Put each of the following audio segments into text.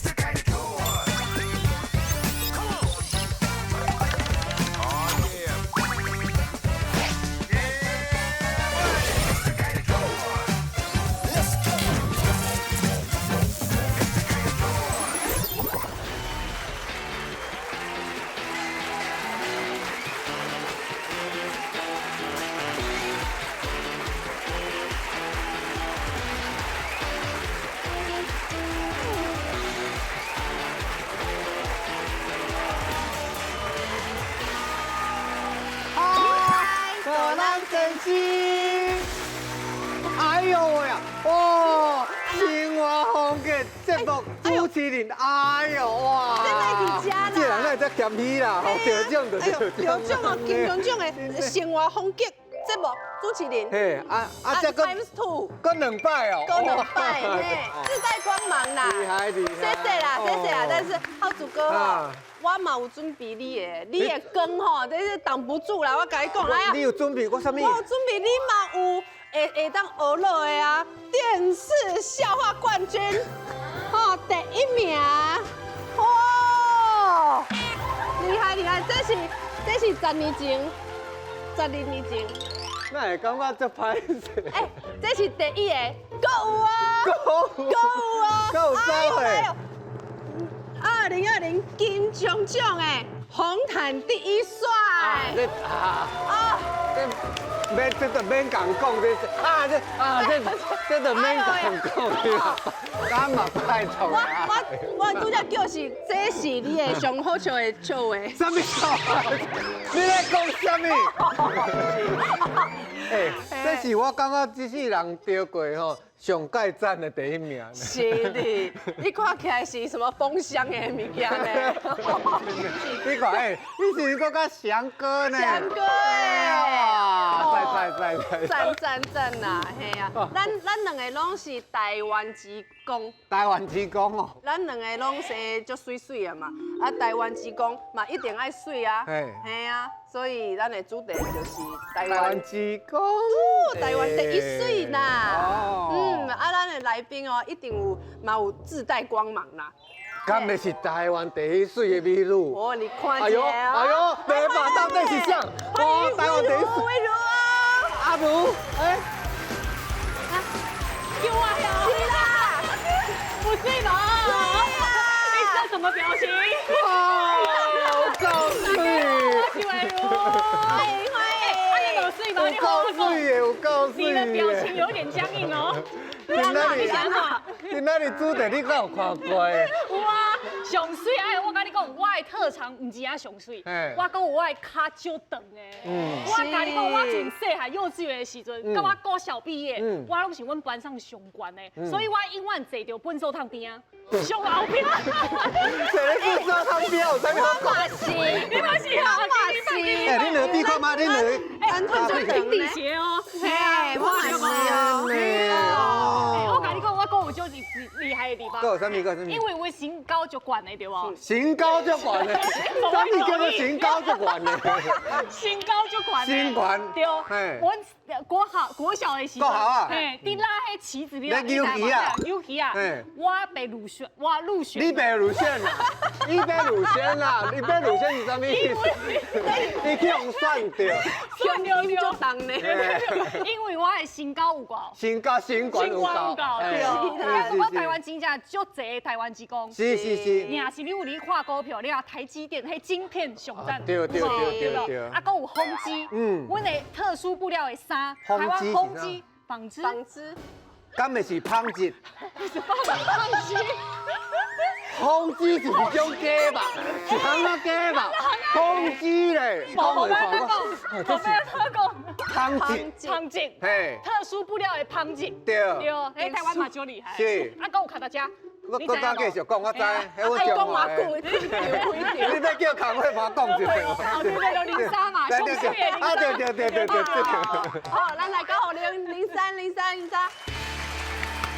真哎呦喂啊！哇，生活风格节目主持人，哎呦哇！这哪伫遮啦？这人哪会遮谦虚啦？得奖就得奖。得奖哦，金钟奖的生活风格节目主持人。嘿，啊啊，这阁 Times two，阁两摆哦，阁两摆嘿，自带光芒啦，厉害厉害。谢谢啦，谢谢啦，但是浩祖哥吼，我嘛有准备你的，你的光吼，这是挡不住啦，我共你讲来啊。你有准备我啥物？我有准备，你嘛有会会当学乐的啊，电视笑话冠军，吼，第一名，哇，厉害厉害，这是10年前，12年前。哪会感觉这歹势？哎，这是第一个，阁有啊，阁有，阁有啊，阁有走的。 2020金钟奖的红毯第一帅。啊啊！这免这就免共讲，这啊这啊这这就免共讲啦。敢嘛拜托。我拄才叫是，这是你的上好笑的笑话。啥物笑话？你咧讲啥物？哎，这是我感觉这世人得过吼上盖赞的第一名。是的，你看起来是什么封箱的物件呢？你看，哎，你是阁较翔哥呢？翔哥哎，赞赞赞赞赞赞呐，嘿啊，咱两个拢是台湾之光。台湾之光哦。咱两个拢生足媠媠的嘛，啊，台湾之光嘛一定爱媠啊，嘿啊，所以咱的主题就是台湾之光，台湾第一媠啦。嗯，啊，咱的来宾哦，一定有嘛有自带光芒啦。敢袂是台湾第一媠的美女？哦，你看哎呦，哎呦，没法到底是谁？哦，台湾第一媠。魏如啊，阿如，哎，叫我呀？是啦，不是吧？你这什么表情？哇，够媠！我是魏如，欢迎欢迎。啊，你有媠吗？有够媠的，有够媠。你的表情有点僵硬哦。今仔你想哪？今仔日主题你敢有看过？有啊，上媠哎！我跟你讲，我的特长毋止啊上媠，我阁有我的跤足长的。我共你讲，我从细汉幼稚园的时阵，到我国小毕业，我拢是阮班上上悬的，所以我永远坐著粪扫桶边仔，上后边。坐咧粪扫桶边有啥物好讲？我嘛是，你嘛是啊，我嘛是。哎，你两个比看觅，你两个。哎，穿着平底鞋哦。嘿，我嘛是哦。我共你讲，我阁有足厉厉害的地方。阁有啥物？阁有啥物？因为我身高足悬的，对无？身高足悬的，啥物叫做身高足悬的？身高足悬的。身悬。对。阮国小国小的时阵，国小啊。嘿，伫拉彼旗子，你扭旗啊？扭旗啊！我被入选，我入选。你被入选啦？你被入选啦？你被入选是啥物意思？你去予选著。选著足重呢。因为我的身高有够。身高身悬有够。对。我台湾真正足济台湾之光。是是是。若是你有咧看股票，你啊台积电彼晶片上赞。对对对对对。啊，阁有纺织，阮的特殊布料的衫，台湾纺织纺织。纺织。敢袂是纺织？是纺织。纺织是一种鸡吧？是烘仔鸡吧？纺织咧，讲讲，这是纺织，纺织，嘿，特殊布料的纺织，对，对，哎，台湾嘛足厉害，是，啊，阁有卡达遮。我我刚继续讲，我知，彼我讲话。你欲叫康慧华讲一下。哦，对对对，03嘛，上媠的03。啊，对对对对对。好，咱来九零零三零三零三。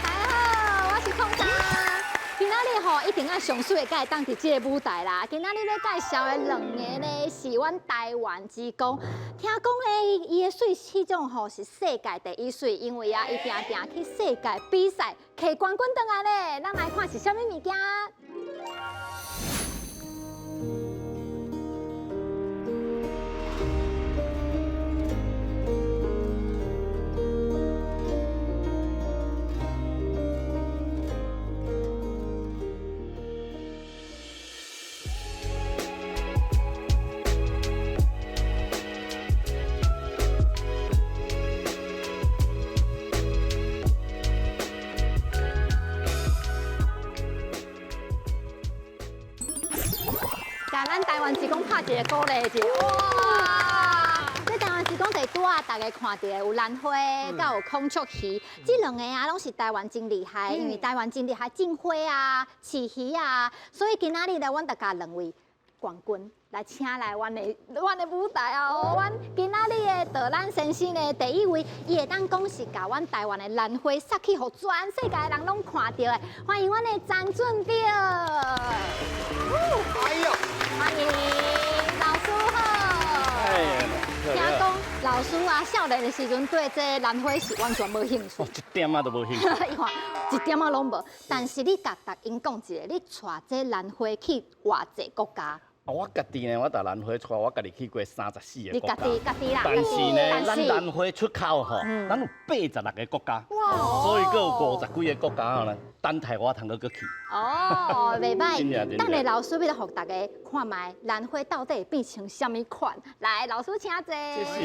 大家好，我是空莎。今仔日吼一定愛上水的，才會當佇這個舞台啦。今仔日欲介紹的兩个呢，是阮台灣之光。聽講咧，伊的水彼種吼是世界第一水，因為啊，伊定定去世界比賽，摕冠軍轉來咧。咱來看是啥物物件。共咱台灣之光拍一个鼓勵者，哇！這台灣之光第拄仔，大家看著的有蘭花，佮有孔雀魚，這兩个啊，攏是台灣真厲害，因為台灣真厲害種花啊、飼魚啊，所以今仔日咧，阮就共兩位冠軍來請來阮的舞台哦。阮今仔日的導覽先生呢，第一位，伊會當講是共阮台灣的蘭花殺去，予全世界的人攏看著的。歡迎阮的詹俊彪。哎呦，歡迎老師好。聽講老師啊，少年的時陣對這蘭花是完全無興趣，一點仔都無興趣。伊看一點仔攏無。但是你共逐𪜶講一下，你帶這蘭花去偌濟國家？啊，我家己呢，我帶蘭花帶我家己去過34個國家。你家己家己啦。但是呢，咱蘭花出口吼，咱有86個國家，所以閣有50幾個國家吼，等待我通閣去。哦，袂䆀。等下老師欲來予大家看覓蘭花到底會變成啥物款。來，老師請坐。謝謝。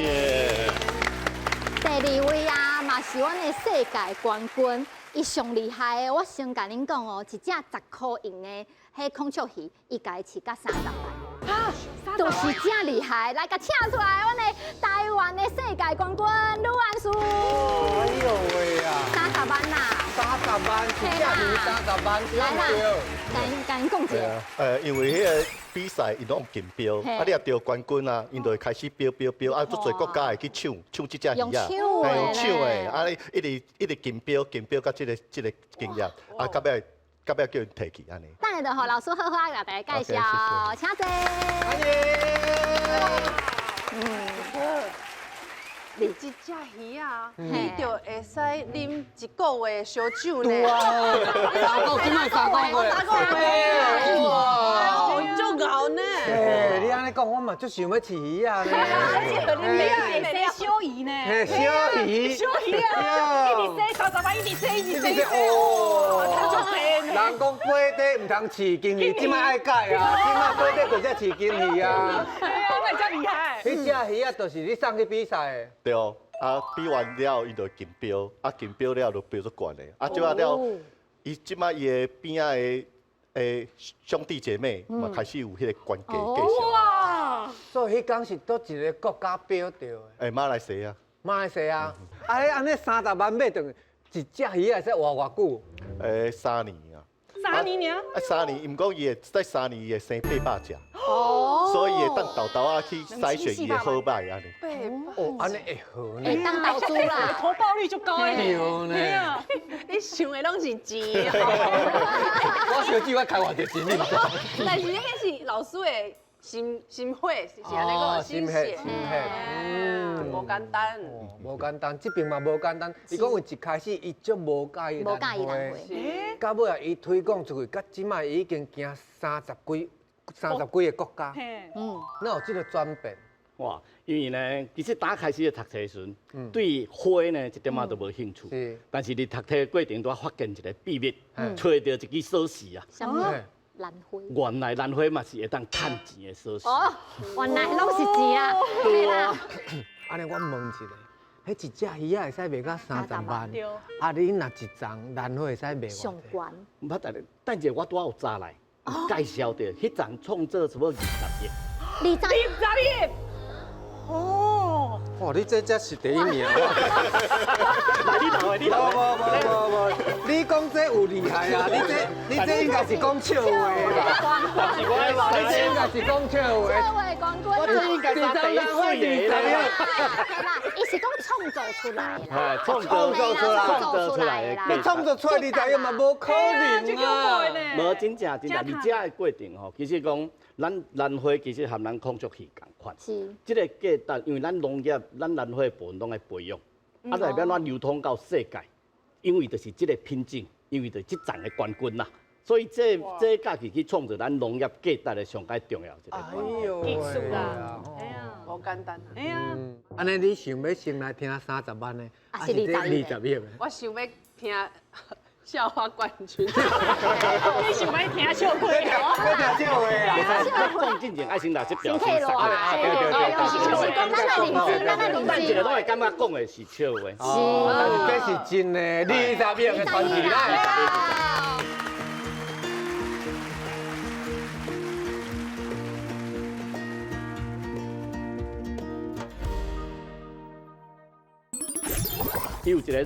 第二位啊，嘛是阮的世界冠軍，伊上厲害的，我先共恁講哦，一隻10箍銀的彼孔雀魚，伊共伊飼甲30萬，啊，就是這厲害！來，共請出來，阮的台灣的世界冠軍呂安樹。哎呦喂啊！ 30萬啦！ 30萬，一隻魚30萬，來啦，共𪜶講一下。因為彼个比賽，𪜶攏用競標，啊，你若得冠軍啊，𪜶就會開始標標標，啊，足濟國家會去搶搶這隻魚啊，用搶的，啊，你一直一直競標競標，到這个這个經驗，啊，到尾。到尾叫𪜶提去按呢。等下就予老師好好來共大家介紹，請坐。歡迎。你這隻魚啊，你就會使啉一個月燒酒呢。對啊，三個，這擺三個月。三個月。哇，足𠢕呢。欸，你按呢講，我嘛足想欲飼魚仔呢。你會使小魚呢？嘿，小魚。小魚啊，一直洗30萬，一直洗，一直洗。哦，足濟。人講杯底毋通飼金魚，這擺愛改啊，這擺杯底就才飼金魚啊。對啊，哪會遮厲害？彼隻魚仔就是你送去比賽的。對哦，啊，比完了，伊就競標，啊，競標了就標足懸的，啊，這擺了，伊這擺伊的邊仔的的兄弟姐妹嘛開始有彼個關係繼承。哇！所以彼工是佗一個國家標著的？欸，馬來西亞。馬來西亞，啊，你按呢30萬買轉，一隻魚仔會使活偌久？欸，3年啊。 3年爾？啊，3年，毋過伊會在3年伊會生800隻。哦。所以會當沓沓仔去篩選伊的好䆀按呢。哦，按呢會好呢。會當投資啦，投報率就高一點。對呢。你想的攏是錢。我燒酒我開偌濟錢，你毋知？但是彼是老師的心心血，是按呢講，心血，心血，嗯，無簡單，無簡單，這邊嘛無簡單。伊講有一開始伊足無佮意蘭花，到尾啊，伊推廣出去，到這擺已經行30幾個國家，嗯，哪有這个轉變？哇，因為呢，其實打開始讀冊的時陣，對花呢一點仔都無興趣，但是佇讀冊過程中發現一个秘密，揣著一支鎖匙啊。啥物？蘭花。原來蘭花嘛是會當趁錢的鎖匙。哦，原來攏是錢啊！對啊。按呢我問一下，彼一隻魚仔會使賣到30萬，啊，你若一叢蘭花會使賣偌濟？上懸。毋捌，等下我拄仔有查來，介紹著，彼叢創造差不多20億。 20億。哦，哇，你这才是第一名。来，你留的，你留的。无无无无，你讲这有厉害啊！你这应该是讲笑话啦。你这应该是讲笑话。笑话冠军。我这应该是第一水的啦。啦，伊是讲创造出来的啦。创造出来，创造出来的。你创造出来20亿嘛，无可能啊！无真正真正，伫这个过程吼，其实讲咱兰花其实和咱孔雀鱼仝款。是。这个价值，因为咱农业，咱兰花的部分拢爱培育，啊，代表咱流通到世界，因为就是这个品种，因为就是这站的冠军啦，所以这家己去创造咱农业价值的上盖重要一个关键。技术啦，哎呀，无简单。哎呀，按呢你想欲先来听30万的，还是20亿？我想欲听。笑话冠军，你想欲听笑话？欲听笑话啦！讲进前爱先来这表情。对对对，咱来认真，咱来认真。咱一个拢会感觉讲的是笑话，是，但是这是真的，20亿的传奇啦。伊有一个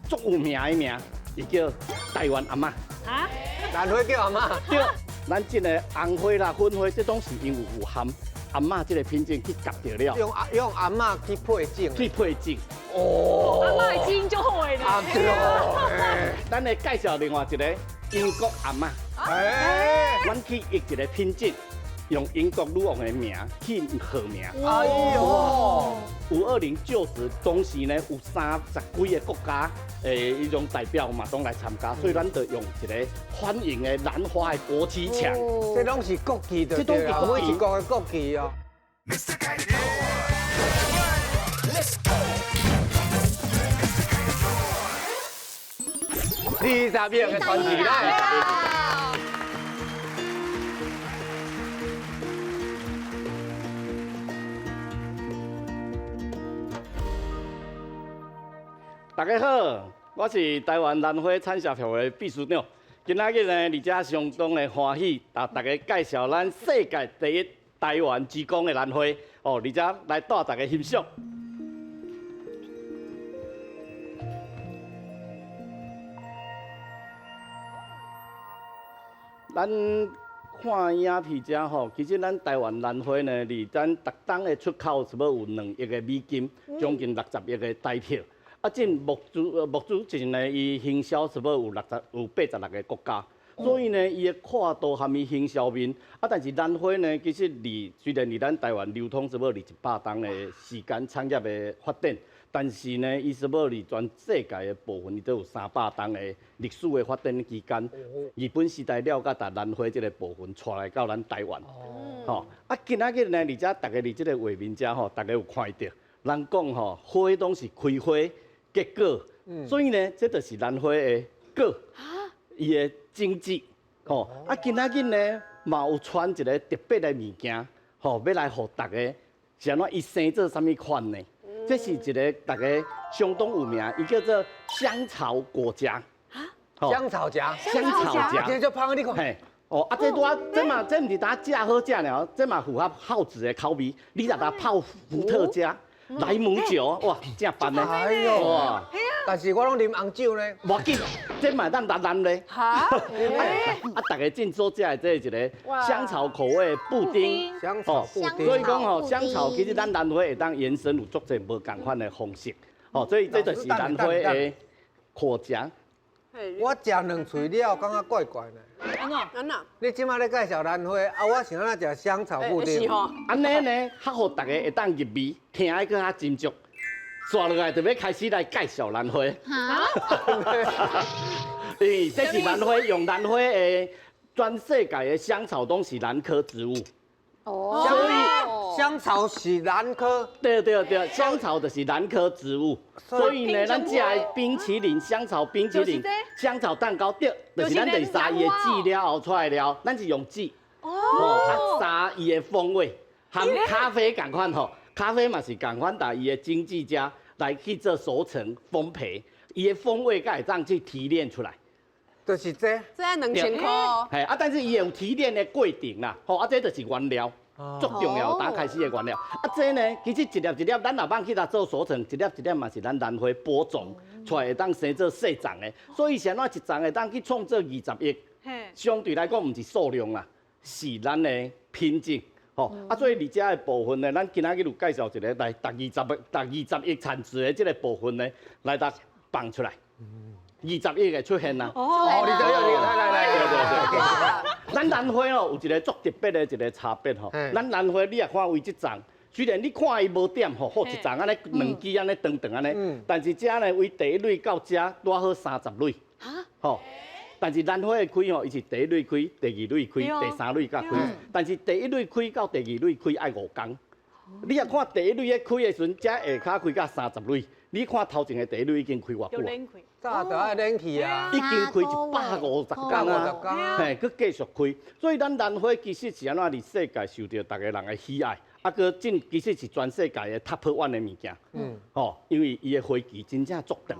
足有名的名。伊叫台湾阿嬷。啊？兰花叫阿嬷？对，咱这个红花啦、粉花，这拢是因为有含阿嬷这个品种去夹著了。用阿嬷去配种。去配种。哦。阿嬷的基因就好的呢。对。咱来介绍另外一个英国阿嬷。哎。阮去译一个品种。用英国女王的名去号名。哎呦！520就职当时呢，有30几个国家的彼种代表嘛，拢来参加，所以咱就用一个欢迎的兰花的国旗墙。这拢是国旗的，这每一国的国旗哦。20亿的传奇啦！大家好，我是台湾兰花产销协会的秘书长。今仔日呢，伫遮相当的欢喜，甲大家介绍咱世界第一台湾之光的兰花哦，伫遮来带大家欣赏。咱看影片遮吼，其实咱台湾兰花呢，离咱逐冬的出口差不多有2亿的美金，将近60亿的台票。啊，这目主前呢，伊行销差不多有86个国家，所以呢，伊的跨度含伊行销面。啊，但是兰花呢，其实虽然伫咱台湾流通差不多200冬的时间产业的发展，但是呢，伊差不多伫全世界的部分，伊都有300冬的历史的发展期间。日本时代了解，把兰花这个部分带来到咱台湾。吼，啊，今仔日呢，伫遮大家伫这个画面遮吼，大家有看到，人讲吼，花拢是开花。结果，所以呢，这就是兰花的果，伊的种子，吼。啊，今仔日呢，嘛有传一个特别的物件，吼，欲来予大家，是按怎？伊生做啥物款呢？这是一个大家相当有名，伊叫做香草果荚。香草荚，香草荚，这就芳，你看。嘿，哦，啊，这拄仔，这嘛，这毋是单食好食尔，这嘛符合耗子的口味。你若来泡伏特加。莱姆酒，哇，正棒呢！哎呦，哇！但是我拢啉红酒呢。无要紧，这嘛当蓝蓝咧。哈？啊，大家正所食的这一个香草口味布丁，香草布丁。所以讲吼，香草其实咱兰花会当延伸有足济无仝款的方式。哦，所以这就是兰花的果酱。我食两喙了，感觉怪怪的。按怎？按怎？你这马咧介绍兰花，啊，我想按怎食香草布丁？是吼。按呢呢，较予大家会当入味，听得阁较斟酌。煞落来就欲开始来介绍兰花。哈？因为这是兰花，用兰花的全世界的香草拢是兰科植物。哦。所以香草是兰科。对对对，香草就是兰科植物。所以呢，咱食的冰淇淋、香草冰淇淋、香草蛋糕，对，就是咱就是杀伊的籽了后出来了，咱是用籽，哦，杀伊的风味，含咖啡仝款吼，咖啡嘛是仝款，但伊的精致加来去做熟成烘焙，伊的风味才会当去提炼出来。就是这，这2000块。嘿，啊，但是伊有提炼的过程啦，吼，啊，这就是原料。足重要，打開始的原料。啊，這呢，其實一粒一粒，咱若放去來做鎖層，一粒一粒嘛是咱蘭花播種出來會當生做細叢的。所以是按怎一叢會當去創造二十億？相對來講，毋是數量啦，是咱的品質。吼，啊，所以佇遮的部分呢，咱今仔日有介紹一個來達20億產值的這個部分呢，來達放出來。二十億的出現啦！哦，20億，來來來，對對對。咱蘭花哦，有一個足特別的一個差別吼。咱蘭花你若看為這叢，雖然你看伊無點吼，好一叢按呢兩支按呢長長按呢，但是這呢為第一蕊到這拄好30蕊。吼，但是蘭花的開吼，伊是第一蕊開，第二蕊開，第三蕊才開。但是第一蕊開到第二蕊開愛5工。你若看第一蕊咧開的時陣，這下跤開到30蕊，你看頭前的第一蕊已經開偌久啊？早就愛冷氣啊！已經開150天啊，嘿，閣繼續開。所以咱蘭花其實是按怎佇世界受著逐个人的喜愛，啊，閣真其實是全世界的 top one 的物件。吼，因為伊的花期真正足長，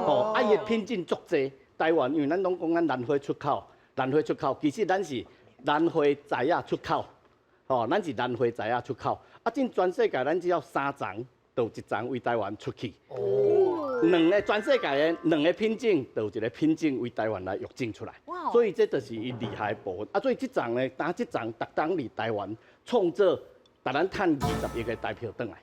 吼，啊，伊的品種足濟。台灣因為咱攏講咱蘭花出口，蘭花出口，其實咱是蘭花材仔出口，吼，咱是蘭花材仔出口。啊，進全世界咱只要三叢，就有一叢為台灣出去。兩个全世界的兩个品種，就有一个品種為台灣來育種出來。所以這就是伊厲害的部分。啊，所以這叢呢，當這叢逐冬佇台灣創造，逐咱趁20億的台票轉來。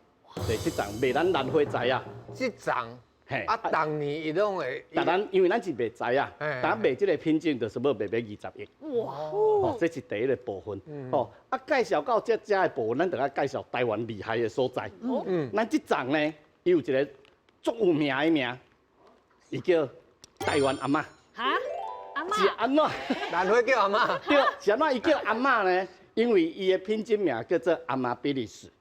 對，這叢賣咱蘭花材啊。這叢，嘿，啊，逐年伊攏會。逐咱因為咱是賣材啊，當賣這個品種就是欲賣欲20億。哇！哦，這是第一个部分。哦，啊，介紹到這遮的部分，咱就愛介紹台灣厲害的所在。咱這叢呢，伊有一个足有名的名，伊叫台灣阿嬤。哈？阿嬤？是按怎？蘭花叫阿嬤？對，是按怎？伊叫阿嬤呢？因為伊的品種名叫做阿瑪比利斯。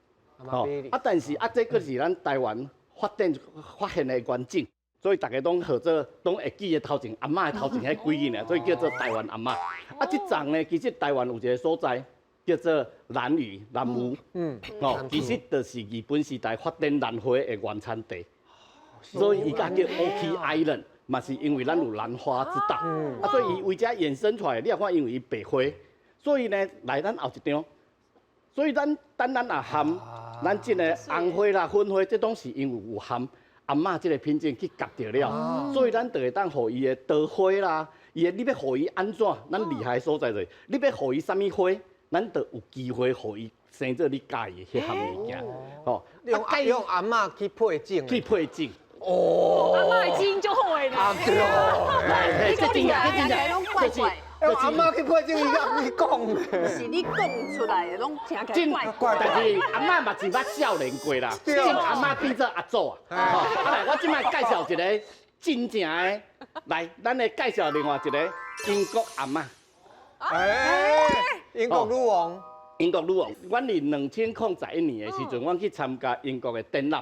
啊，但是啊，這閣是咱台灣發展發現的原種，所以大家攏號做，攏會記得頭前阿嬤的頭前彼幾字爾，所以叫做台灣阿嬤。啊，這叢呢，其實台灣有一個所在叫做蘭嶼南嶼。哦，其實就是日本時代發展蘭花的原產地。所以伊才叫 Orchid Island，嘛是因為咱有蘭花之島，啊，所以伊為這衍生出來，你若看因為伊白花，所以呢，來咱後一張，所以咱等咱若含咱這个紅花啦、粉花，這攏是因為有含阿嬤這个品種去夾著了，所以咱就會當予伊的桃花啦，伊的你欲予伊按怎，咱厲害的所在就是，你欲予伊啥物花，咱就有機會予伊生做你佮意的彼項物件，吼，用阿嬤去配種，去配種。哦，阿嬤的基因就好的呢。對，這真正，這真正，怪怪。阿嬤去配種，伊甲你講，是你講出來的，攏聽起來怪怪。但是阿嬤嘛真捌少年過啦，真阿嬤變做阿祖啊。好，來，我這擺介紹一个真正的，來，咱來介紹另外一个英國阿嬤。哎，英國女王。英國女王，阮佇2011年的時陣，阮去參加英國的展覽。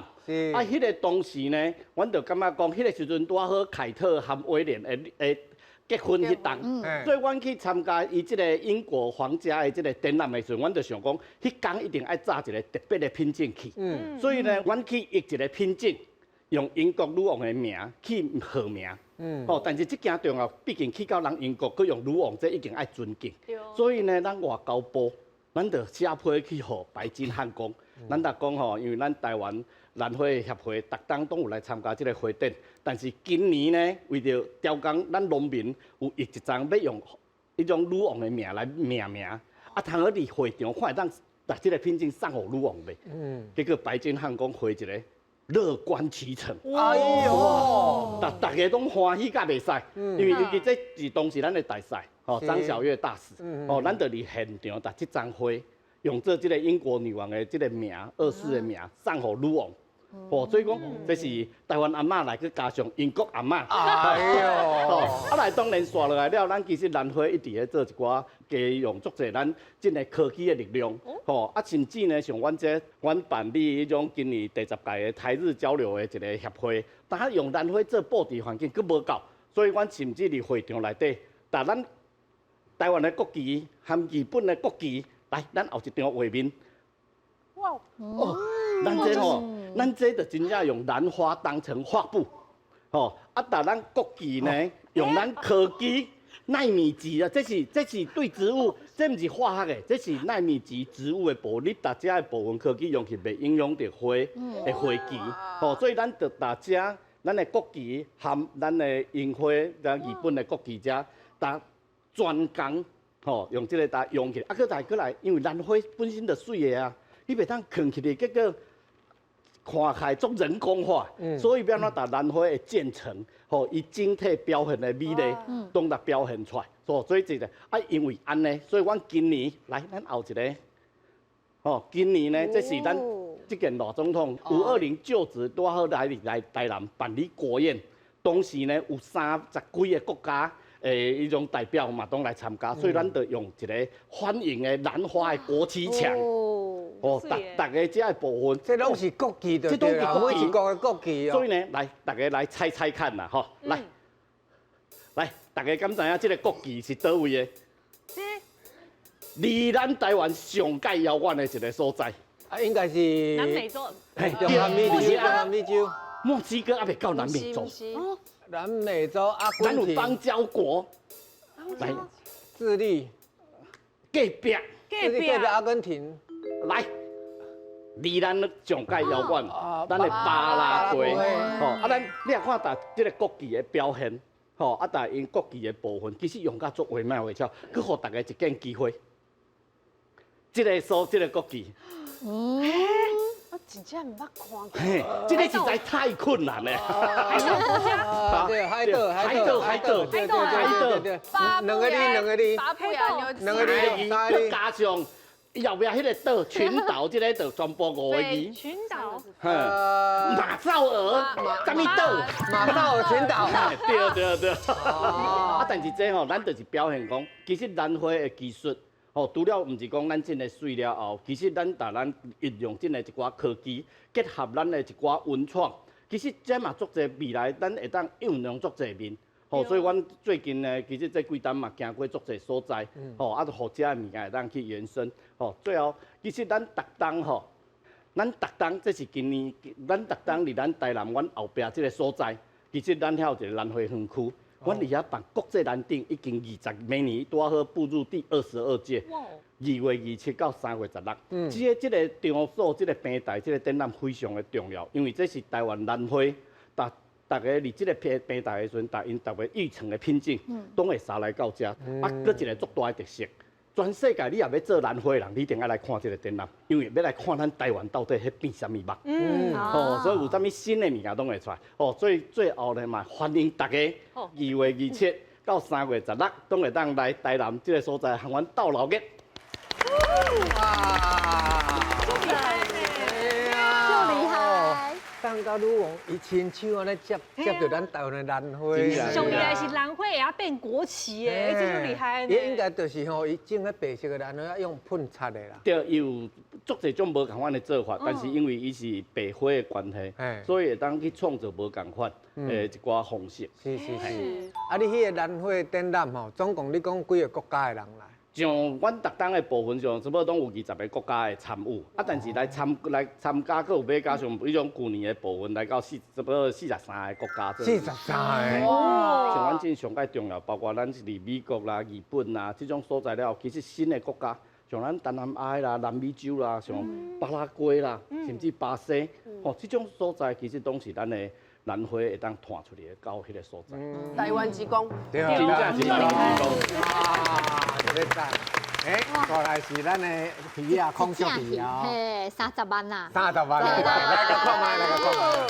啊，彼个當時呢，阮就感覺講，彼个時陣拄好凱特和威廉的結婚彼冬，所以阮去參加伊這个英國皇家的這个展覽的時陣，阮就想講，彼工一定愛紮一个特別的品種去。所以呢，阮去譯一个品種，用英國女王的名去號名。哦，但是這件重要，畢竟去到人英國，閣用女王，這一定愛尊敬。所以呢，咱外交部。咱就寫批去予白金漢宮，咱就講吼，因為咱台灣蘭花協會逐冬攏有來參加這個花展，但是今年呢，為著調工，咱農民有譯一叢欲用彼種女王的名來命名，啊，通好佇會場看會當把這個品種送予女王袂？結果白金漢宮回一个樂觀其成。哎喲，逐逐个攏歡喜甲袂使，因為尤其這是當時咱的大使。哦，張曉月大使，哦，咱就佇現場，把這叢花用做這个英國女王的這个名，二世的名，送予女王。哦，所以講這是台灣阿嬤來去加上英國阿嬤。哎喲，啊來當然紲落來了，咱其實蘭花一直咧做一寡，加用足濟咱這个科技的力量。吼，啊，甚至呢，像阮這阮辦理彼種今年第10屆的台日交流的一个協會，但用蘭花做布置環境閣無夠，所以阮甚至佇會場內底，但咱台灣的國旗和日本的國旗，來，咱後一張畫面。哇！哦，咱這吼，咱這就真正用蘭花當成畫布，吼，啊，但咱國旗呢，用咱科技奈米级啊，这是对植物，这毋是化学的，这是奈米级植物的部分。你大家的部分科技用去袂影响到花的花期，吼，所以咱就大家咱的国旗含咱的樱花，咱日本的国旗遮，搭专工，吼，用这个搭用起来，啊，阁来阁来，因为兰花本身就媠的啊，你袂当囥起来，结果看起来足人工化，所以欲按怎把兰花的渐层，吼，伊整体表现的美丽，拢来表现出来。所以这个啊，因为按呢，所以阮今年来，咱后一个，吼，今年呢，这是咱这届老总统520就职，拄好来来台南办理国宴，当时呢有30几个国家的彼种代表嘛，拢来参加，所以咱就用一个欢迎的兰花的国旗墙。哦，逐逐个这个部分，这拢是国旗的，这拢是每一国的国旗哦。所以呢，来大家来猜猜看啦，吼，来，来，大家敢知影这个国旗是佗位的？离咱台湾上界遥远的一个所在。啊，应该是南美洲。嘿，中南美洲，南美洲。墨西哥还未到南美洲。南美洲阿根廷。咱有邦交国。来，智利。隔壁。隔壁阿根廷。来。离咱上界遥远，咱的巴拉圭，吼啊，咱你若看逐这个国旗的表现，吼啊，逐𪜶国旗的部分，其实用甲足惟妙惟肖，阁予大家一件机会。这个所，这个国旗，我真正毋捌看过。嘿，这个实在太困难了。海岛国家，对，海岛，海岛，海岛，海岛，海岛，两个字，两个字，两个字，三个字，加上。后壁彼个岛群岛，这个岛全部5个字。群岛。马绍尔，啥物岛？马绍尔群岛。对对对。啊，但是这吼，咱就是表现讲，其实兰花的技术，吼，除了毋是讲咱种的媠了后，其实咱逐咱运用这个一寡科技，结合咱的一寡文创，其实这嘛足济未来，咱会当应用足济面。吼，所以阮最近呢，其实这几冬嘛，行过足济所在，吼，啊，就予遮的物件会当去延伸。吼，最后，其实咱逐冬吼，咱逐冬这是今年，咱逐冬伫咱台南，阮后壁这个所在，其实咱遐有一个兰花园区，阮伫遐办国际兰展，已经20，每年拄好步入第22届，2月27到3月16。这个场所、这个平台、这个展览非常的重要，因为这是台湾兰花，逐家伫这个平台的时阵，𪜶逐个育成的品种，拢会捎来到遮。啊，阁一个足大的特色，全世界你若欲做兰花的人，你一定爱来看这个展览，因为欲来看咱台湾到底彼变啥物物。哦，所以有啥物新的物件拢会出来。哦，所以最后呢嘛，欢迎大家2月27到3月16，拢会当来台南这个所在，和阮斗闹热。哇！足厉害呢！足厉害！等到女王伊亲手按呢接著咱台湾的兰花，上厉害是兰花会晓变国旗诶，这就厉害。伊应该就是吼，伊种彼白色的兰花用喷漆的啦。对，伊有足济种无仝款的做法，但是因为伊是白花的关系，所以会当去创造无仝款的一寡方式。是是是。啊，你彼个兰花展览吼，总共你讲几个国家的人来？像阮逐冬的部分上，差不多拢有20个国家的参与，啊，但是来参加，阁有买加上彼种旧年的部分，来到差不多43个国家。43个。哇！像阮这上盖重要，包括咱是伫美国啦、日本啦这种所在了，其实新的国家，像咱东南亚啦、南美洲啦、像巴拉圭啦，甚至巴西，吼，这种所在其实拢是咱的兰花会当传出去到彼个所在。台湾之光，对，真正是台湾之光。哇，特别赞！哎，过来是咱的鱼仔，孔雀鱼啊，嘿，30万啦，30万，来来个看觅，来个看觅。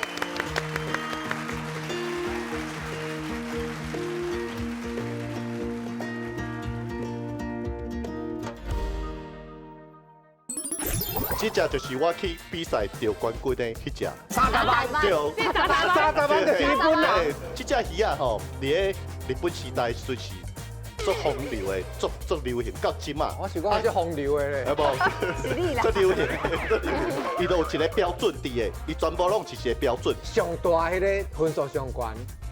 这只就是我去比赛得冠军的彼只。30万，对，30万就是日本啦。这只鱼仔吼，伫咧日本时代时阵是足风流的，足流行到这马。我是讲足风流的咧。啊无，足流行，伊都有一个标准伫的，伊全部拢是一个标准。上大彼个分数上悬。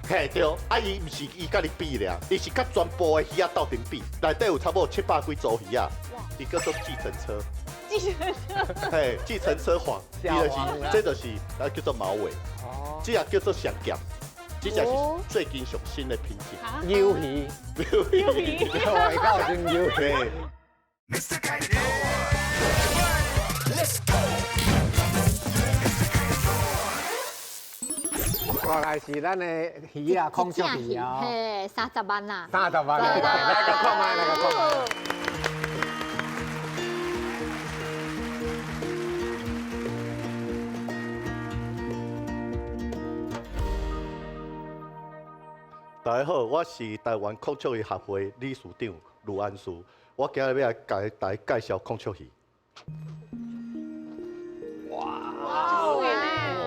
嘿对，啊伊毋是伊家己比俩，伊是佮全部的鱼仔斗阵比，内底有差不多700几组鱼仔，伊叫做计程车。计程车。嘿，计程车黄，伊就是，这就是啊叫做马尾，这也叫做双剑，這隻是最近上新的品種。魷魚，魷魚，外口真魷魚。過來是咱的魚啊，孔雀魚啊，嘿，30萬啦，30萬，來來個看覓，來個看覓。大家好，我是台灣孔雀魚協會理事長盧安樹，我今日欲來共大家介紹孔雀魚。哇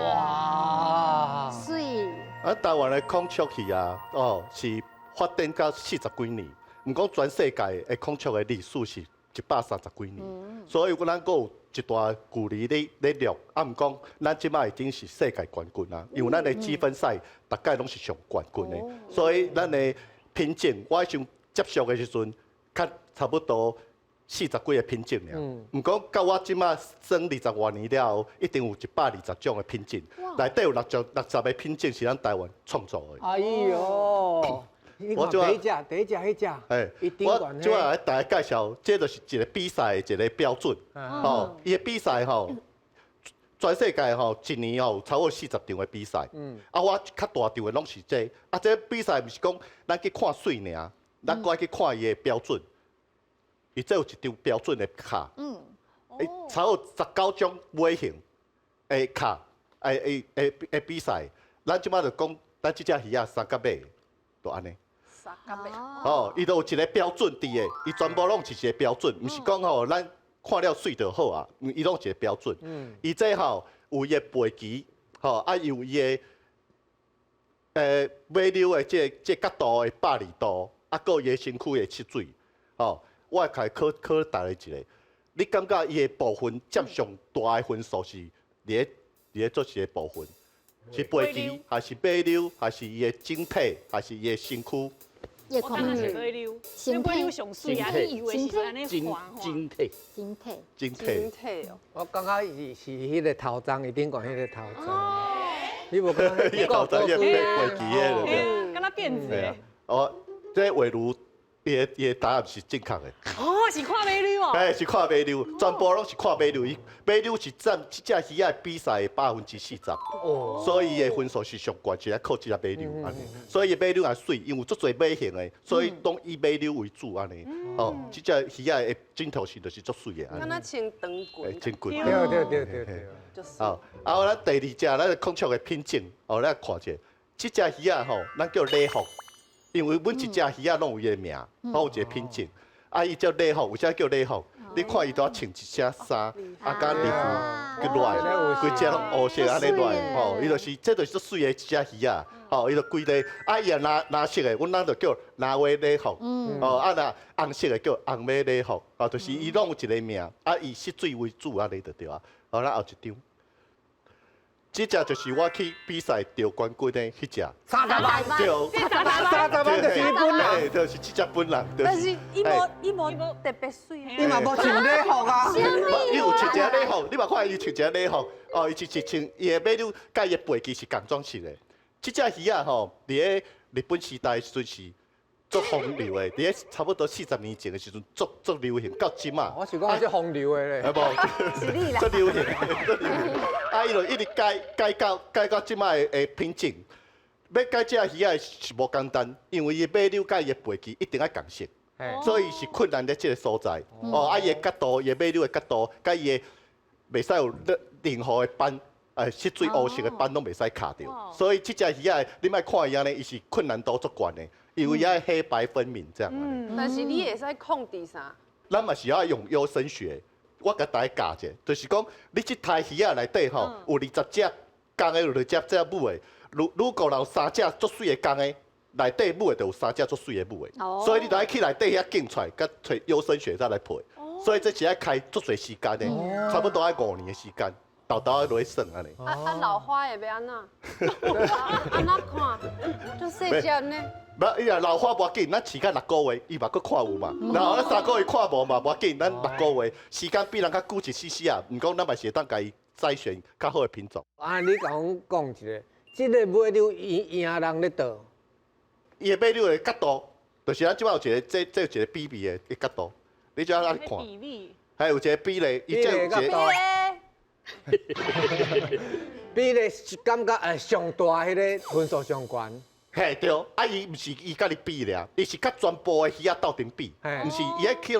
哇！水。啊，台灣的孔雀魚啊，哦，是發展到40幾年，毋過全世界的孔雀的歷史是130幾年，所以咱閣有一大距離咧掠，啊，毋過咱這擺已經是世界冠軍啦，因為咱的積分賽逐屆攏是上冠軍的，所以咱的品種，我彼時接觸的時陣，較差不多40幾個品種爾。毋過到我這擺算20外年了後，一定有120種的品種，內底有60個品種是咱台灣創造的。哎喲！我第一隻，第一隻，彼隻，哎，我就來大家介紹，這就是一個比賽的一個標準。哦，伊的比賽吼，全世界吼一年吼有超過40場的比賽。啊，我較大場的攏是這。啊，這比賽毋是講咱去看水爾，咱閣愛去看伊的標準。伊這有一張標準的卡。超過19種尾型的卡，的比賽。咱這擺就講，咱這隻魚仔三角尾，就按呢。哦，伊都有一個標準佇的，伊全部攏是一個標準，毋是講吼咱看了媠就好啊，伊攏一個標準。伊這吼有伊的背鰭，吼啊有伊的尾溜的這角度的120度，啊，閣伊的身軀的吸水，吼，我會來考考大家一個，你感覺伊的部分佔上大的分數是佇咧做一個部分？是背鰭，還是尾溜，還是伊的整體，還是伊的身軀？我感覺是尾溜，尾溜上媠啊！你以為是按呢滑？整體，整體，整體。我感覺是彼個頭鬃，伊頂懸彼個頭鬃。你無感覺？彼個頭鬃伊背鰭的，敢若辫子。哦，這尾溜。伊的答案是正確的。哦，是看尾溜哦。哎，是看尾溜，全部攏是看尾溜。伊尾溜是佔這隻魚仔比賽的40%。哦。所以伊的分數是上懸，是愛靠這隻尾溜按呢。所以伊尾溜也媠，因為有足濟尾型的，所以攏以尾溜為主按呢。哦，這隻魚仔的整體性就是足媠的。敢若穿長裙。穿裙。對對對對。好，啊，咱第二隻，咱孔雀的品種，哦，咱看者，這隻魚仔吼，咱叫禮服。因為每一隻魚仔攏有伊的名，攏有一個品種。啊，伊叫禮服，為啥叫禮服？你看伊都穿一身衫，啊，佮禮服佮落來，規隻攏烏色按呢落來，吼，伊就是，這就是足媠的一隻魚仔，吼，伊就規個，啊，伊若藍色的，阮咱就叫藍尾禮服，哦，啊，若紅色的叫紅尾禮服，哦，就是伊攏有一個名，啊，以色水為主按呢就對啊。好，咱後一張。這隻就是我去比賽得冠軍的彼隻， 30萬，對，30萬就是伊本人，就是這隻本人。但是伊無特別媠，伊嘛無穿禮服啊。伊有穿一个禮服，你嘛看伊穿一个禮服，哦，伊是穿伊的尾溜佮伊的背鰭是仝裝式的。這隻魚仔吼，佇咧日本時代時陣是足風流的，佇咧差不多40年前的時陣，足流行到這馬。我是講足風流的咧。啊無，足流行，足流行。啊，伊就一直改到這馬的品種。欲改這隻魚仔是無簡單，因為伊的尾溜佮伊的背鰭一定愛仝色，所以是困難佇這個所在。哦，啊，伊的角度，伊的尾溜的角度，佮伊的袂使有任何的斑，色水烏色的斑攏袂使卡著。所以這隻魚仔，你莫看伊按呢，伊是困難度足懸的。因為伊愛黑白分明這樣。但是你會使控制啥？咱嘛是愛用優生學，我共大家教者，就是講你這台魚仔內底吼，有20隻公的，有20隻母的。如果有3隻足媠的公的，內底母的就有3隻足媠的母的。所以你就愛去內底遐揀出來，佮揣優生學再來配。所以這是愛開足濟時間的，差不多愛5年的時間。豆豆落去算按呢。啊老花會欲按怎？按怎看？足細隻呢？無，伊若老花無要緊，咱飼到6個月，伊嘛閣看有嘛。然後咱3個月看無嘛，無要緊，咱6個月時間比人較久一絲絲啊。毋過咱嘛是會當共伊篩選較好的品種。啊，你共阮講一下，這个尾溜伊贏人咧倒？伊的尾溜的角度，就是咱這擺有一个，這有一个比例的角度，你只按呢看。比例。還有一个比例，伊這有一个。比例感覺上大彼个分數上懸。嘿對，啊伊毋是伊佮你比爾，伊是佮全部的魚仔鬥陣比，毋是伊彼去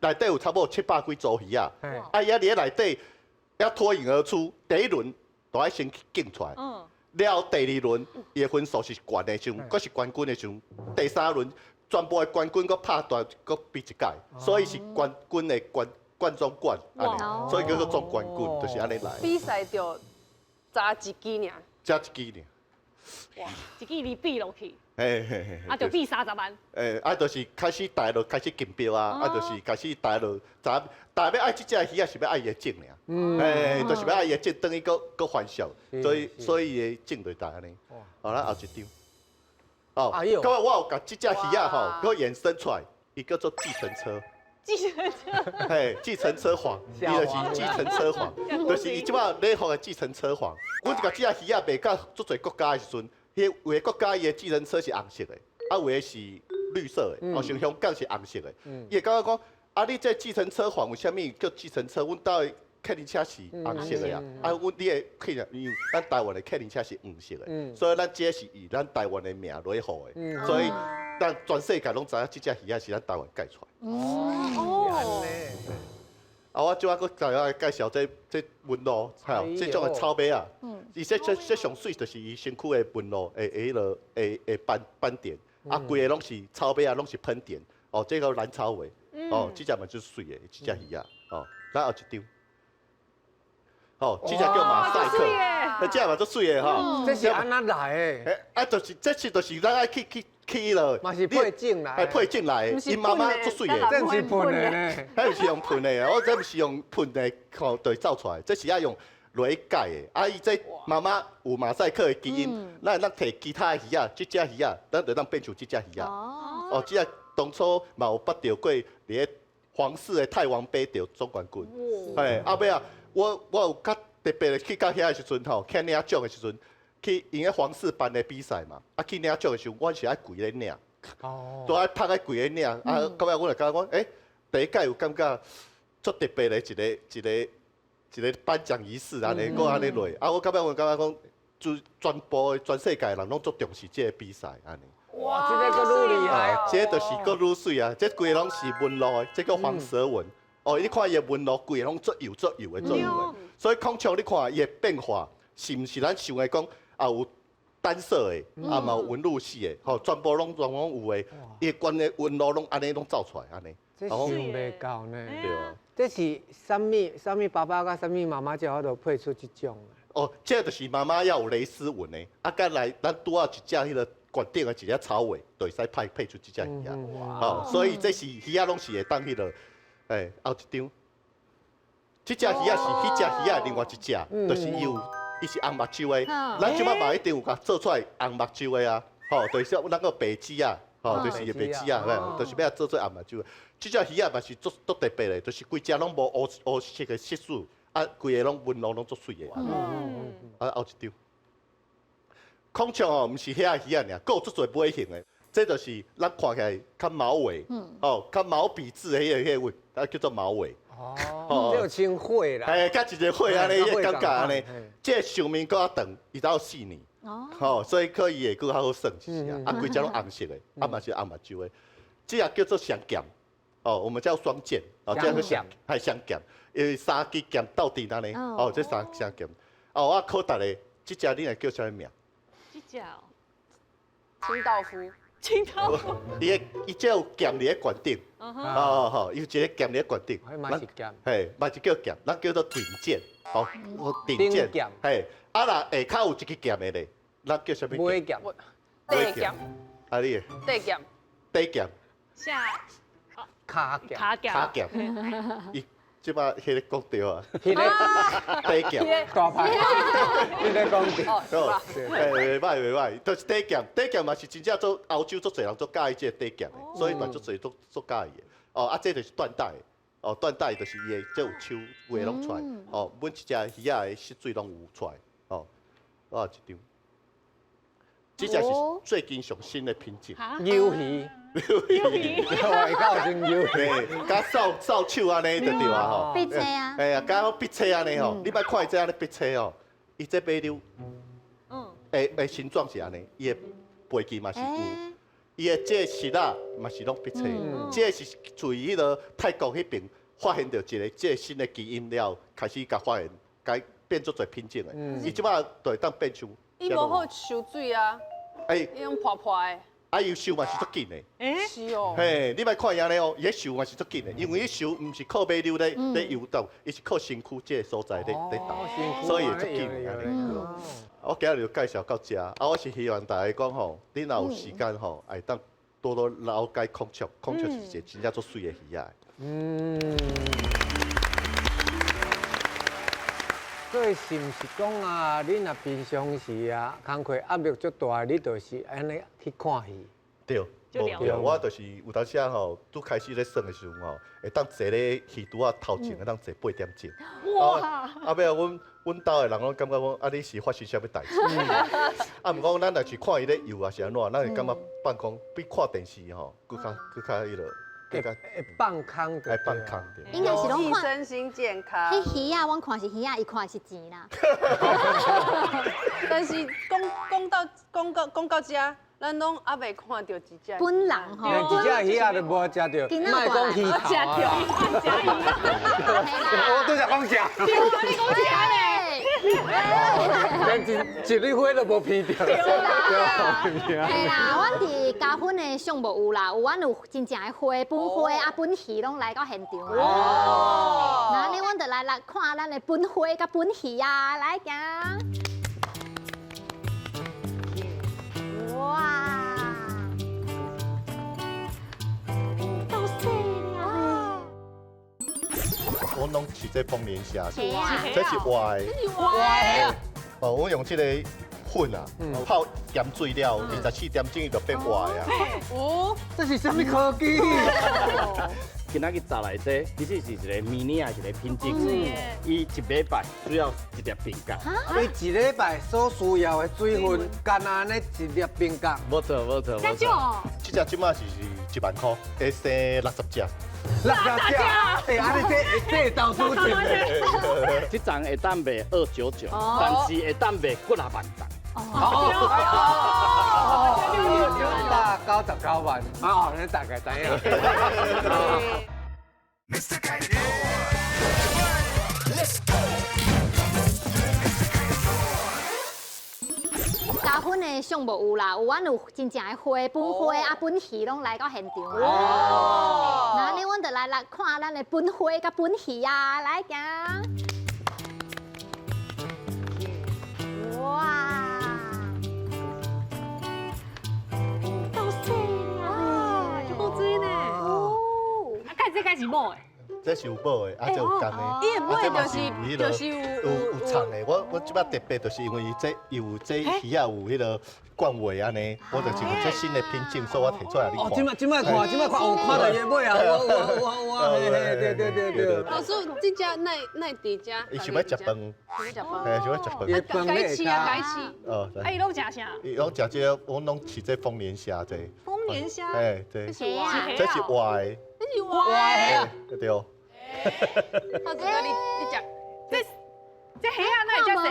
內底有差不多700幾組魚仔，啊伊佇咧內底要脫穎而出，第一輪就愛先競出來，了後第二輪伊的分數是懸的時陣，閣是冠軍的時陣，第三輪全部的冠軍閣拍大閣比一擺，所以是冠軍的冠冠中冠，按呢，所以叫做總冠軍，就是按呢來。比賽就紮一支爾，才一支爾。哇！一支你比落去，嘿嘿嘿，啊，就比30萬。欸，啊，就是開始大陸開始競標啊，啊，就是開始大陸，大家欲愛這隻魚仔是欲愛伊的種爾，欸，就是欲愛伊的種，等於閣閣繁殖，所以伊的種就大按呢。好啦，後一張。哦，閣我有共這隻魚仔吼，閣延伸出來，伊叫做計程車。計程車。嘿，計程車皇，伊就是計程車皇，就是伊這擺禮服的計程車皇。阮共這隻魚仔賣到足濟國家的時陣，彼有的國家伊的計程車是紅色的，啊有的是綠色的，哦像香港是紅色的。伊會感覺講，啊你這計程車皇為啥物叫計程車？阮兜的客運車是紅色的啊，啊阮你的客運，因為咱台灣的客運車是黃色的，所以咱這是以咱台灣的名來號的，所以咱全世界攏知影這隻魚仔是咱台灣改出來。哦。啊，我這擺閣大家介紹這紋路，吼，這種的草馬仔，伊這上媠就是伊身軀的紋路，的彼个的的斑斑點，啊，規个攏是草馬仔，攏是噴點，哦，這個藍草尾，哦，這隻嘛足媠的，這隻魚仔，哦，咱後一張，哦，這隻叫馬賽克，這隻嘛足媠的吼，這是按怎來的？啊，就是這次就是咱愛去去。去了，嘛是配種來，配種來的，𪜶媽媽足媠的，這毋是噴的呢，彼毋是用噴的，我這毋是用噴的，靠對走出來，這是愛用螺改的。啊，伊這媽媽有馬賽克的基因，咱會當提其他的魚仔，這隻魚仔，咱就當變成這隻魚仔。哦，這隻當初嘛有捌著過佇咧皇室的泰王杯得總冠軍。嘿，後尾啊，我有較特別的去到遐的時陣吼，去領獎的時陣。去𪜶咧皇室辦的比賽嘛，啊去領獎的時陣，阮是愛跪咧領，都愛趴咧跪咧領。啊，到尾阮就感覺講，欸，第一屆有感覺足特別的一个一个一个頒獎儀式按呢，閣按呢落。啊，我到尾阮感覺講，就全部全世界人攏足重視這个比賽按呢。哇，這个閣愈厲害！這個就是閣愈媠啊！這規个攏是紋路的，這叫黃蛇紋。哦，你看伊的紋路，規个攏足幼足幼的足幼的。所以孔雀你看伊的變化，是毋是咱想的講？啊有單色的，啊嘛有紋路細的，吼，全部攏攏有的，伊關的紋路攏按呢攏走出來按呢。這想袂到呢。對啊。這是啥物啥物爸爸佮啥物媽媽才有法度配出這種？哦，這就是媽媽要有蕾絲紋的，啊，佮來咱拄仔一隻彼个懸頂的一隻草尾，就會使配出這隻魚仔。哦，所以這是魚仔攏是會當彼个，欸，後一張。這隻魚仔是彼隻魚仔另外一隻，就是伊有。伊是紅目睭的，咱這擺嘛一定有共做出來紅目睭的啊，吼，就是咱個白雉仔，吼，就是伊白雉仔，就是欲做做紅目睭的。這隻魚仔嘛是足足特別的，就是規隻攏無烏烏色的色素，啊，規个攏紋路攏足媠的。啊，後一張。孔雀哦，毋是遐魚仔爾，閣有足濟尾型的，這就是咱看起來較貓尾，哦，較毛筆字的彼个彼个位，啊叫做貓尾。哦，這有像火啦，嘿，佮一个火按呢，彼个感覺按呢，這個壽命閣較長，伊才有4年，吼，所以可以會閣較好算一下，啊，規隻攏紅色的，啊嘛是紅目睭的，這個叫做雙劍，哦，我們叫雙劍，哦，這個雙，係雙劍，因為三支劍鬥陣按呢，哦，這三雙劍，哦，我考大家，這隻你會叫啥物名？這隻清道夫。清道夫。伊伊這有劍佇咧懸頂，哦吼，伊有一个劍佇咧懸頂，嘛是劍，嘿，嘛是叫劍，咱叫做頂劍，吼，頂劍，嘿，啊若下跤有一支劍的咧，咱叫啥物？尾劍，底劍，啊你的？底劍，底劍，下，跤劍，跤劍，跤劍，伊這擺彼个講對啊，彼个底劍，大牌，彼个講對，欸，袂歹袂歹，就是底劍，底劍嘛是真正做歐洲足濟人足佮意這个底劍的，所以嘛足濟足足佮意的。哦，啊，這就是緞帶，哦，緞帶就是伊的，這有手有的攏出來，哦，每一隻魚仔的色水攏有出來，哦，我有一張。这只是最近上新的品种。鱿鱼，鱿鱼，会较像鱿鱼，佮扫扫帚按呢就对啊吼。笔车啊。哎呀，佮笔车按呢吼，你莫看伊这按呢笔车哦，伊这马溜，诶形状是按呢，伊的背鳍嘛是有，伊的这个爍仔嘛是拢笔车，这个是自彼个泰国彼边发现著一个这个新的基因了，开始共发现，共变做侪品种的，伊这摆就会当变像。伊无好泅水啊，哎，伊用破破的。啊，伊泅嘛是足紧的。是哦。嘿，你莫看伊按呢哦，伊彼泅嘛是足紧的，因为伊泅毋是靠马溜咧咧游动，伊是靠身躯这个所在咧咧动，所以会足紧的按呢。我今日就介绍到遮，啊，我是希望大家讲吼，你若有时间吼，会当多多了解孔雀，孔雀是一个真正足媠的鱼仔。所以是毋是讲啊？你若平常时啊，工课压力足大，你就是按呢去看戏。对，无对，我就是有当时吼，拄开始咧耍的时阵吼，会当坐咧戏拄仔头前，会当坐8点钟。哇！啊，尾仔阮兜的人拢感觉讲，啊，你是发生啥物代志？啊，毋过咱若是看伊咧游啊是按怎，咱会感觉放空，比看电视吼，阁较阁较彼落。会放空，会放空对。应该是拢看身心健康。彼鱼仔，阮看是鱼仔，伊看是钱啦。但是讲到遮，咱拢犹未看著一只。本人吼，连一只鱼仔都无食著，莫讲鱼头啊。我拄才讲食。对啊，你讲食咧。连一粒花都无闻著。对啦，嘿啦，阮伫加分的相无有啦，有阮有真正的花，本花啊本鱼拢来到现场啦。哦。那呢，阮就来来看咱的本花佮本鱼啊，来行。哇！够细了。我拢饲这丰年虾，这是活的。活的。哦，我用这个粉啊，泡盐水了，24点钟伊就变活的啊。哦，这是啥物科技？今仔日炸来这，其实是一个迷你仔一个品种。伊一礼拜需要一粒冰角。伊一礼拜所需要的水分，干焦呢一粒冰角。无错，无错，无错。这只这马是1万块，会生60只。60只？哎，啊你这投资钱。这丛会当卖299，但是会当卖几若万丛。哦，199万，哦，你大概知影。加分的相无有啦，有阮有真正的花，本花啊本鱼拢来到现场啦。哦。那呢，阮就来来看咱的本花佮本鱼啊，来行。哇！够细了，足够水呢。哦。啊，看这该是母的。这是有母的，啊，这有公的，啊，这嘛是有有藏的。我这摆特别就是因为这有这鱼仔有彼个冠位按呢，我就是有这新的品种，所以我提出来你看。哦，这摆看，这摆看有看到伊的尾啊，有有有，嘿嘿，对对对对。老师，这只哪哪伫遮？伊想欲食饭。想欲食饭。嘿，想欲食饭。该饲啊，该饲。哦。啊，伊拢食啥？伊拢食这个，我拢饲这丰年虾这。丰年虾。哎，对。这是活的。这是活的。对。浩子哥，你食这虾仔哪会遮细？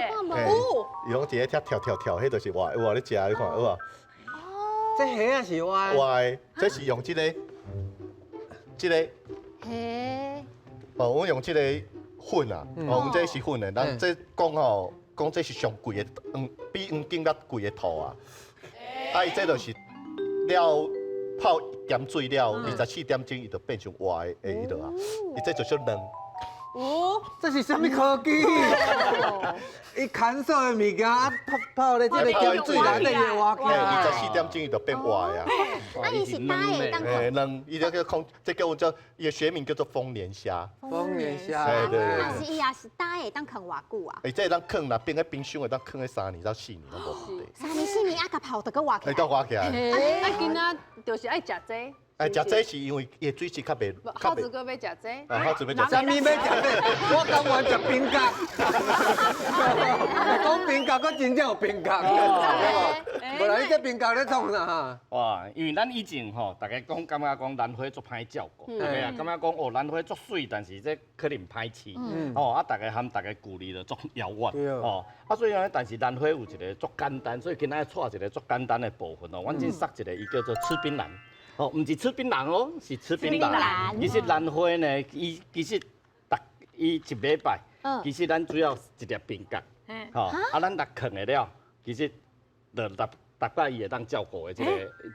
哦，伊拢伫咧跳跳跳跳，彼就是活的，有咧食，你看有无？哦，这虾仔是活的。活的，这是用这个，这个。嘿。哦，我用这个粉啊，哦，阮这是粉的，人这讲吼，讲这是上贵的，比黄金较贵的土啊。啊，伊这就是了泡盐水了，24点钟伊就变成活的，彼落啊，伊这就是软。哦，这是啥物科技？伊牵手的物件泡泡咧，这个盐水内底会活起来。24点钟伊就变活的啊。啊，伊是干的，当软，伊这叫空，这叫做伊的学名叫做丰年虾。丰年虾。对对对。但是伊也是干的，当囥偌久啊？伊这当囥，若变喺冰箱，会当囥咧3年到4年拢无问题。3年4年啊，共泡就阁活起来。会阁活起来。啊，今仔就是爱食这。哎，食這是因為伊的水質較袂。耗子哥欲食這。啊，耗子欲食。啥物欲食這？我甘願食冰角。講冰角，閣真正有冰角。無啦，你這冰角咧創啥？哇，因為咱以前吼，大家講感覺講蘭花足歹照顧，大家啊感覺講哦蘭花足媠，但是這可能歹飼，哦啊，大家含大家距離就足遙遠，哦啊所以呢，但是蘭花有一個足簡單，所以今仔帶一個足簡單的部分哦，阮這送一個，伊叫做吃檳榔。哦，毋是吃檳榔哦，是吃檳榔。其實蘭花呢，伊其實逐伊一禮拜，其實咱主要一粒冰角，吼，啊，咱若囥會了，其實就逐逐擺伊會當照顧的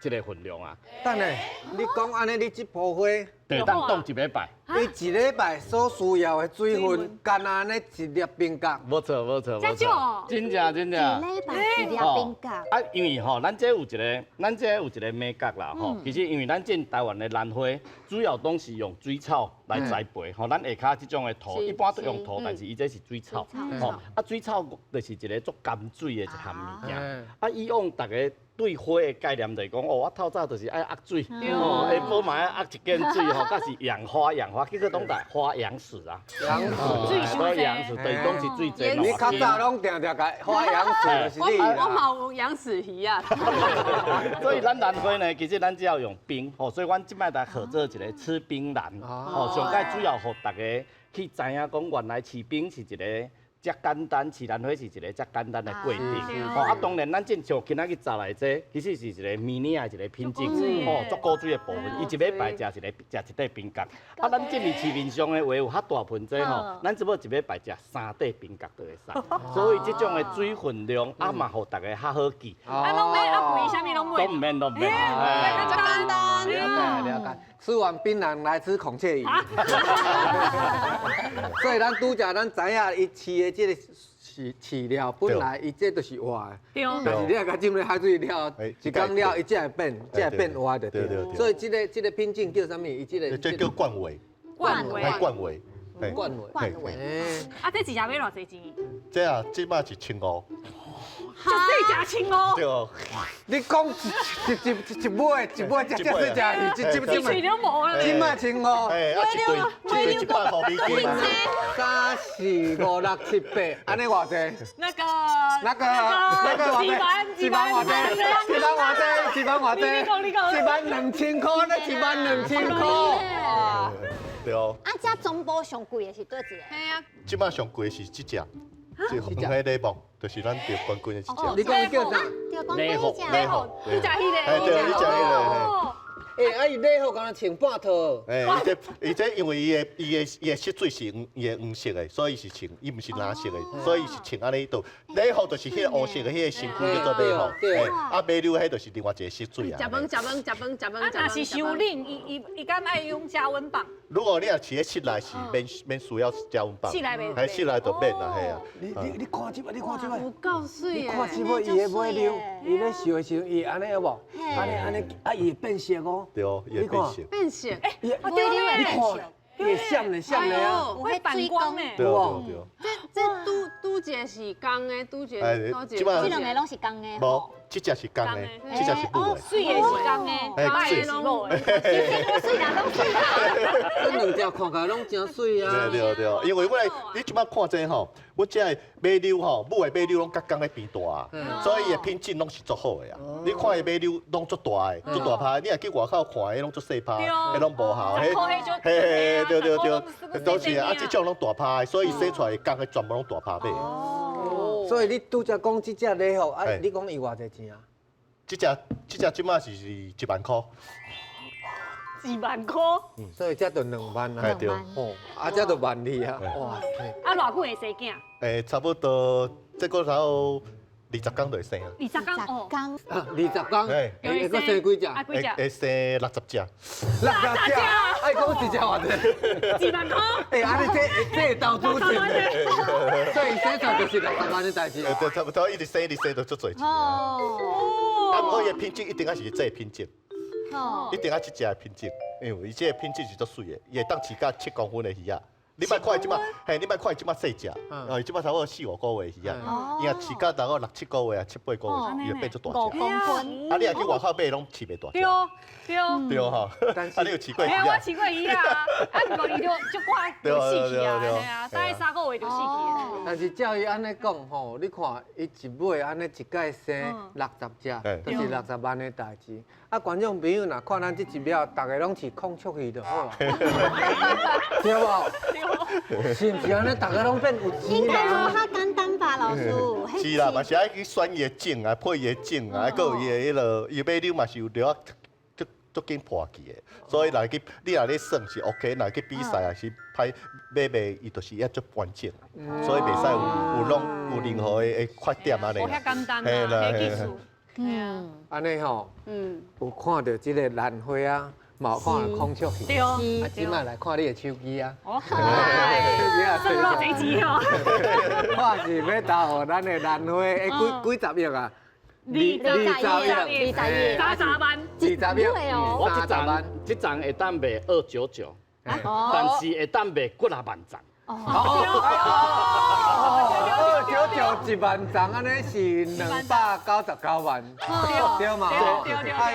這個分量啊。等下，你講按呢，你這盆花，就當凍一禮拜。伊一禮拜所需要的水分，干焦按呢一粒冰角。無錯無錯無錯，真正真正。一禮拜一粒冰角。啊，因為吼，咱這有一個，咱這有一個眉角啦吼。其實因為咱這台灣的蘭花，主要攏是用水草來栽培吼。咱下跤這種的土，一般都用土，但是伊這是水草。吼，啊，水草就是一個足甘水的一項物件。啊，以往大家對花的概念就是講，哦，我透早就是愛壓水，哦，下晡嘛愛壓一間水吼，才是養花養花，結果攏在花養死啊，養死，水養死，對，攏是水濟。你較早攏定定共花養死，就是你我嘛有養死魚啊。所以咱蘭花呢，其實咱只要用冰，吼，所以阮這擺來合做一個吃冰蘭，吼，上蓋主要予大家去知影講，原來飼冰是一個遮簡單，飼蘭花是一個遮簡單的過程。哦，啊，當然咱正像今仔日摘來這，其實是一個迷你的一個品種，哦，足古錐的部分，伊一禮拜食一個，食一塊冰角。啊，咱這裡市面上的話有較大盆這吼，咱只不過一禮拜食3塊冰角就會使。所以這種的水分量，啊嘛，予大家較好記。啊，攏免啊，肥啥物攏免。都毋免，都毋免。遮簡單。了解了解。吃完檳榔來吃孔雀魚。所以咱拄才咱知影，伊飼的這個飼飼料本來伊這就是活的，但是你若共浸入海水了，一工了，伊才會變，才會變活的。對。所以這個品種叫啥物？伊這個這叫冠偉。冠偉。冠偉。冠偉。冠偉。啊，這一隻欲偌濟錢？這啊，這擺一千五。就細隻千五。對哦。你講一尾一尾隻隻細隻魚，一喙都無啊！這擺千五。哎，啊一對一對100箍美金。三四五六七八，按呢偌濟？那個那個那個偌濟？一萬偌濟？一萬偌濟？一萬偌濟？你講你講。12000塊，那12000塊。對哦。啊，這中部上貴的是佗一個？嘿啊。這擺上貴的是這隻，這黃黑禮帽，就是咱得冠軍的這隻。你講叫啥？得冠軍那隻。禮服，你食彼个？哎，對，你食彼个。欸，啊，伊禮服敢若穿半套。欸，伊這因為伊的色水是黃，伊的黃色的，所以是穿，伊毋是藍色的，所以是穿按呢。就禮服就是彼個烏色的彼個身軀叫做禮服，欸，啊，馬騮彼就是另外一個色水啊。食飯食飯食飯食飯。啊，若是傷冷，伊敢愛用加溫棒？如果你若飼佇室內是免需要加溫棒，室內袂，喺室內就免啦，嘿啊。你看這擺，你看這擺，有夠媠你看這擺，伊的馬騮，伊咧泅的時陣，伊按呢有無？按呢按呢，啊，伊會變色哦。對哦，伊會變色。變色。欸，對你看，伊會閃咧閃咧啊！會反光呢。對對對。這拄一個是公的，拄一個，這兩个攏是公的。無，這隻是公的，這隻是母的。媠的是公的，歹的是母的。媠啦，攏媠啦。這兩隻看起來攏真媠啊。對對對，因為我你這擺看這吼，我這个馬騮吼，母的馬騮攏較公的變大，所以伊的品質攏是足好的啊。你看伊馬騮攏足大的，足大趴，你若去外口看，彼攏足細趴，彼攏無效。嘿嘿，對對對，都是啊，這種攏大趴的，所以生出來公的全部攏大趴的。所以你拄才講這隻禮服，啊，你講伊偌濟錢啊？這隻這擺是1萬塊。 1萬塊。所以這就2萬啊。對。哦，啊，這就萬二啊。哇塞。啊，偌久會生囝？欸，差不多這個頭20天就會生啊。 20天哦。 20天。會閣生幾隻？啊，幾隻？會生60隻。60隻。愛講一隻偌濟？ 1萬塊。欸，按呢這會投資錢的，所以生出來就是60萬的代誌。對，差不多一直生一直生就足濟錢。哦。啊，毋過伊的品質一定愛是這個品質。一定愛這隻的品質，因為伊這个品質是足媠的，伊會當飼甲7公分的魚仔。你莫看伊這擺，嘿，你莫看伊這擺細隻，哦，伊這擺差不多四五個月魚仔，伊若飼到大概六七個月啊，七八個月，伊就變做大隻。五公分。啊，你若去外口買，攏飼袂大隻。對對。對吼。啊，你有飼過魚仔？我飼過魚仔，啊，毋過伊就足快就死去啊，嘿啊，大概3個月就死去。但是照伊按呢講吼，你看伊一尾按呢一擺生60隻，就是60萬的代誌。啊，觀眾朋友若看咱這一秒，逐个攏飼孔雀魚就好啊，對無？是毋是按呢？逐个攏變有錢人。應該無遐簡單吧，老師？是啦，嘛是愛去選伊的種啊，配伊的種啊，閣有伊的彼个，伊尾溜嘛是有著啊，足足緊破去的。所以若去，你若咧耍是 OK，若去比賽也是歹買賣，伊就是要足完整，所以袂使有攏有任何的缺點按呢。無遐簡單啦，彼技術。嗯，按呢吼，有看著這个蘭花啊，嘛有看著孔雀魚。對啊，這擺來看你的手機啊。哦，算偌濟錢哦。我是欲投予咱的蘭花，欸，幾幾十億啊？二十億，20億，30萬，20億。我這叢這叢會當賣299，但是會當賣幾若萬叢。哦，299一萬叢，按呢是299萬，對嘛？啊，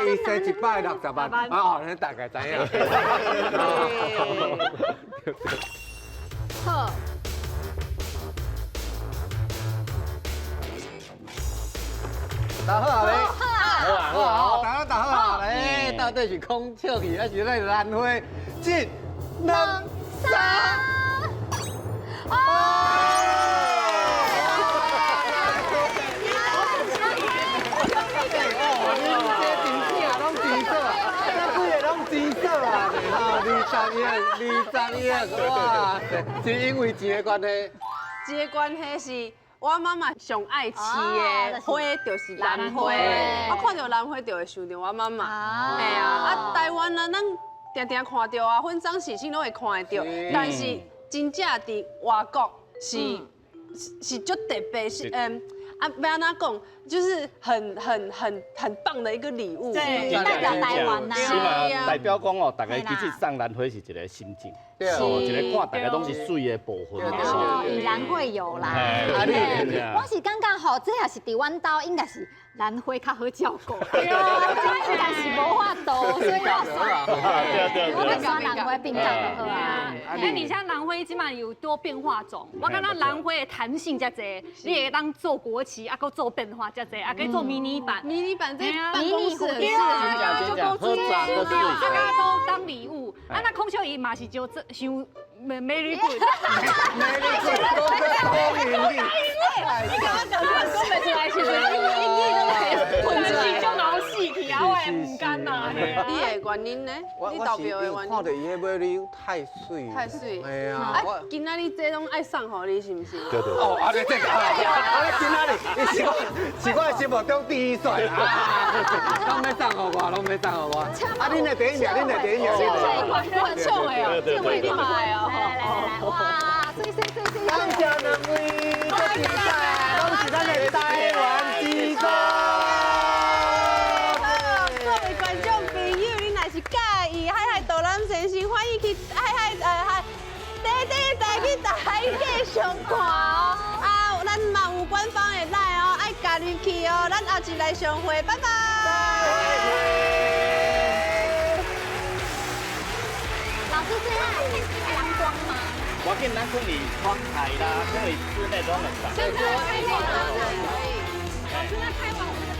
伊生160萬，哦，你大概知影。好。打好啊！好啊！好啊！大家打好啊！哎，到底是孔雀鱼还是咱兰花？一、两、三。哦！你这真正拢钱色，这几个拢钱色啊！20亿、20亿，哇塞！是因为钱的关系？钱的关系是。我妈妈上爱饲的花就是兰花，我看到兰花就会想到我妈妈。嘿啊，啊台湾啊，咱定定看到啊，婚丧喜庆拢会看得到，但是真正伫外国是足特别，是啊，欲按怎讲，就是很棒的一个礼物，对，代表台湾呐。是嘛？代表讲哦，大家其实送兰花是一个心情，哦，一个看大家拢是媠的部分。哦，以兰会友啦。我是感觉吼，这也是伫阮兜应该是兰花较好照顾，应该是无法度，所以我选，我欲选兰花变较就好啊。哎，而且兰花这摆有多变化种，我感觉兰花的弹性遮济，你会当做国旗，啊，阁做变化遮济，啊，阁做迷你版，迷你版这办公室对啊，就够做，对啊，都当礼物。啊，那孔雀鱼嘛是就这伤 very good，very good，你刚刚讲讲袂出来，是不是？英语都会混出来，就脑死去啊！我也毋甘呐。你的原因呢？你投票的原因？看著伊彼尾溜太媠，太媠。哎呀，啊，今仔日这拢爱送予你，是毋是？对对。哦，啊，你这个，啊，你今仔日，伊是我，是我的心目中第一帅啊！拢欲送予我，拢欲送予我。啊，恁的第一名，恁的第一名，我抢的哦，这位你买哦。来来来，哇，媠媠媠媠！感谢两位，足精彩，拢是咱的台湾之光。各位观众朋友，你若是佮意海海导览先生，欢迎去海海海，短短台语台继续看哦。啊，咱嘛有官方的 LINE 哦，爱加入去哦。咱后集来相会，拜拜。老师，这样阳光吗？我见咱可能窗台啦，可能室内拢会使。现在可以了。老师，那开完我们的。